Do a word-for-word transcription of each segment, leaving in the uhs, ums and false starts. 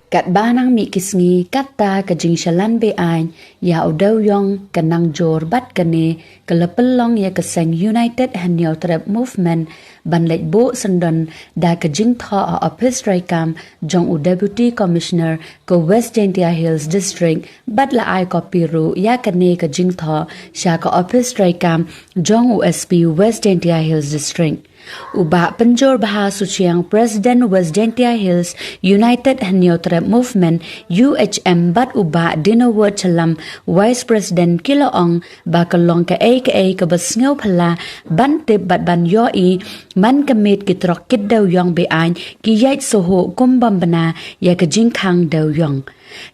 Katba nang mih ki sngi, kata ka jingshalan be-aiñ ïa u dewïong ka nang jur bad kane ka la pynlong ïa ka seng United Hynñiewtrep Movement ban leit buh syndon da ka jingthoh ha ophis treikam jong u Deputy Commissioner ka West Jaintia Hills District, bad la ai copy ruh ïa kane ka jingthoh sha ka ophis treikam jong u S P West Jaintia Hills District. U Bah Pynjur Bha Suchiang, President West Jaintia Hills United Hynñiewtrep Movement, U H M, bad u Bah Dinawut Challam, Vice President, ki la ong ba ka long kaei kaei kaba sngewphylla ban tip bad ban ïohi man ka miet ki trok kit dewïong be-aiñ ki ïaid suhuh kum bym bna ïa ka jingkhang dewïong.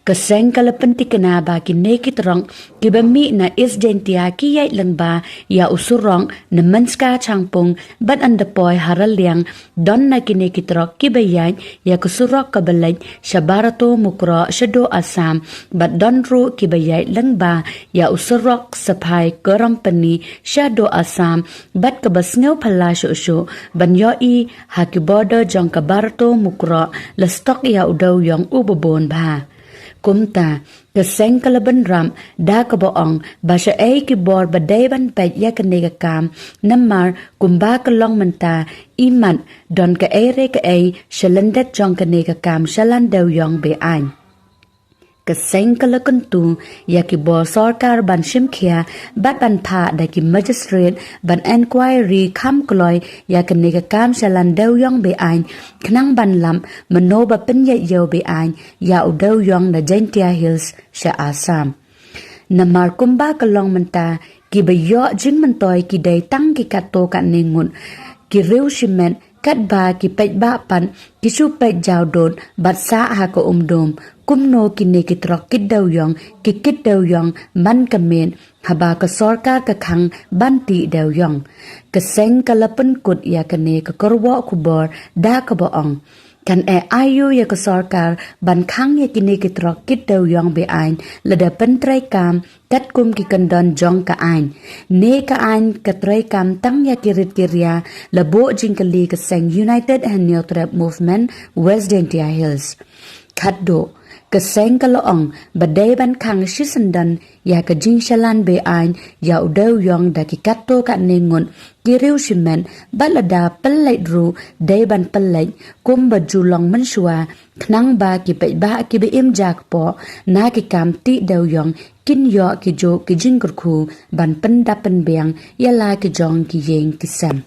Ka seng ka la pyntikna ba kine ki trok kiba mih na East Jaintia ki ïaid lyngba ïa u surok na Mynska Shangpung bad ynda poi ha Raliang, don na kine ki trok kiba ïaid ïa ka surok kaba leit sha Barato Mukroh shaduh Assam, bad don ruh kiba ïaid lyngba ïa u surok Saphai Karampani shaduh Assam, bad kaba sngewphylla shuh shuh ban ïohi, ha ki border jong ka Barato Mukroh la stok ïa u dewïong uba bun bha. Kumta, ka seng ka la bynrap da kaba ong ba shaei ki bor ba dei ban peit ïa kane ka kam, namar kumba ka long mynta, imat don kaei re kaei sha lyndet jong kane ka kam shalan dewïong be-aiñ. Ka seng ka la kyntu ïa ki bor sorkar ban shim khia bad ban phah da ki magistrate ban enquiry kham kloi ïa kane ka kam shalan dewïong be-aiñ, khnang ban lap mano ba pynïaid ïew be-aiñ ïa u dewïong na Jaintia Hills sha Assam. Namar kumba ka long mynta, kiba ïoh jingmyntoi ki dei tang ki katto katne ngut ki riew shimet, katba ki paidbah pat ki shu peit jawdud bad sah ha ka umdum. Kumno kine ki trok kit dewïong ki kit dewïong man ka miet, haba ka sorkar ka khang ban tih dewïong? Ka seng ka la pynkut ïa kane ka kyrwoh khubor da kaba ong, kan eh aiu ïa ka sorkar ban khang ïa kine ki trok kit dewïong be-aiñ lada pyntreikam katkum ki kyndon jong ka aiñ? Ne ka aiñ ka treikam tang ïa ki rit ki ria? La buh jingkylli ka seng United Hynñiewtrep Movement West Jaintia Hills. Khatduh, ka seng ka la ong ba dei ban khang shisyndon ïa ka jingshalan be-aiñ ïa u dewïong da ki katto katne ngut ki riew shimet, bad lada pynleit ruh dei ban pynleit kumba ju long mynshuwa, khnang ba ki paidbah kiba im ja kpoh na ki kam tih dewïong kin ïoh ki juk ki jingkyrkhu ban pyndap pynbiang ïa la ki jong ki ïing ki sem.